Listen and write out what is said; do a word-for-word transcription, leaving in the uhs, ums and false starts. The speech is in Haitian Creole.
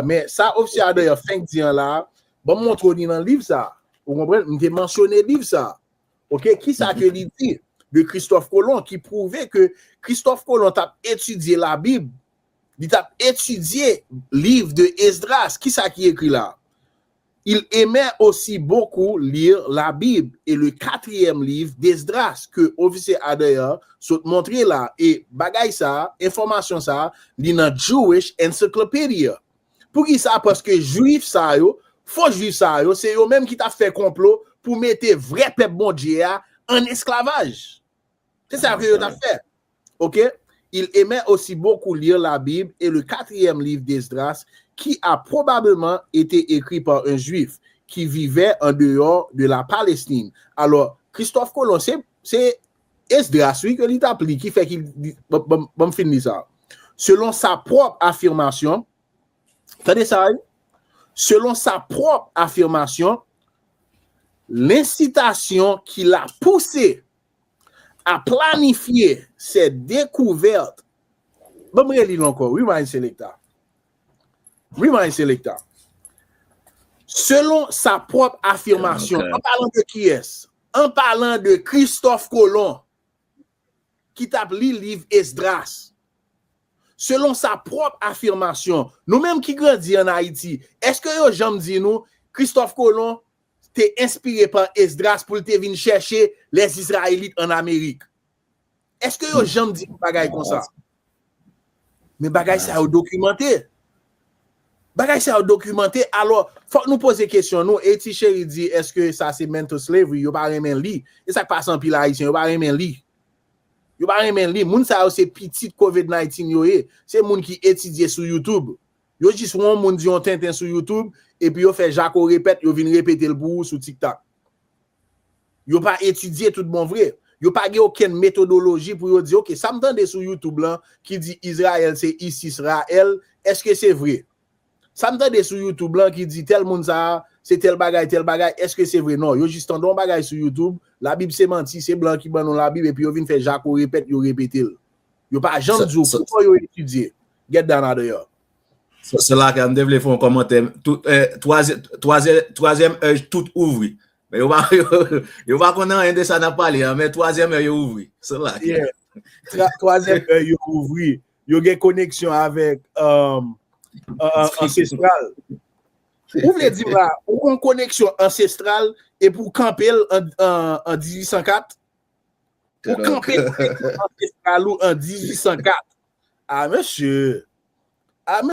Men sa ofisye Adair fenk di an la, ban m montre w li nan liv sa. Ou konprann? M te mansyone liv sa. Oke, kisa ke li di de Christophe Colomb ki pwouve ke Christophe Colomb t ap etidye Labib, li t ap etidye liv de Esdras. Kisa ki ekri la? Il aimait aussi beaucoup lire la Bible et le quatrième livre d'Esdras ke ofisye Adair sot montre la. E bagay sa, enfòmasyon sa, li nan Jewish Encyclopedia. Poukisa? Paske jwif sa yo, fo jwif sa yo, se yo menm ki t ap fè konplo pou mete vrè pèp Bondye a an esklavaj. Se sa ke yo t ap fè. Oke? Il aimait aussi beaucoup lire la Bible et le quatrième livre d'Esdras, qui a probablement été écrit par un juif qui vivait en dehors de la Palestine. Alò, Christophe Colomb, se, se Esdras, wi, ke li t ap li, ki fè ki, ban m fin li sa. Selon sa propre affirmation, tande sa, wi. Selon sa propre affirmation, l'incitation qui l'a poussé à planifier ces découvertes. Ban m reli l ankò. Rewind selector. Rewind selector. Selon sa propre affirmation, en parlant de qui est? En parlant de Christophe Colomb, ki t ap li liv Esdras. Selon sa propre affirmation, nou menm ki grandi an Ayiti, èske yo janm di nou Christophe Colomb te enspire pa Esdras pou l te vin chèche les Israélites en Amérique? Èske yo janm di bagay konsa? Men bagay sa yo dokimante. Bagay sa yo dokimante. Alò, fòk nou poze kesyon nou. Eti Cheri di, èske sa se mental slavery? Yo pa renmen li. E sa k pase anpil Ayisyen, yo pa renmen li. Yo pa renmen li. Moun sa yo se pitit covid nineteen yo ye. Se moun ki etidye sou YouTube. Yo jis wè yon moun di yon tenten sou YouTube, epi yo fè jako repèt, yo vin repete l pou ou sou TikTok. Yo pa etidye tout bon vre. Yo pa gen okenn metodoloji pou yo di, oke, sa m tande sou YouTube lan ki di Izrayèl se Isis Raèl, èske se vre? Sa m tande sou YouTube lan ki di tèl moun sa a, se tèl bagay, tèl bagay, èske se vre? Non, yo jis tande yon bagay sou YouTube, Labib se manti, se blan ki ban nou Labib, epi yo vin fè jako repèt, yo repete l. Yo pa janm di w kòman yo etidye. Get down out of here. Se la ke m te vle fè yon kòmantè. Twazyèm èy tout ouvri. Men yo pa, yo, yo pa konn anyen de sa n ap pale an, men twazyèm èy yo ouvri. Se la ke. Twazyèm èy yo ouvri. Yo gen koneksyon avèk um, uh, ansestral. Ou vle di m la, ou gen koneksyon ansestral epi ou kanpe l an, an, an dizuit san kat? Ou kanpe l ansestral ou an dizuit san kat? Ah, mesye.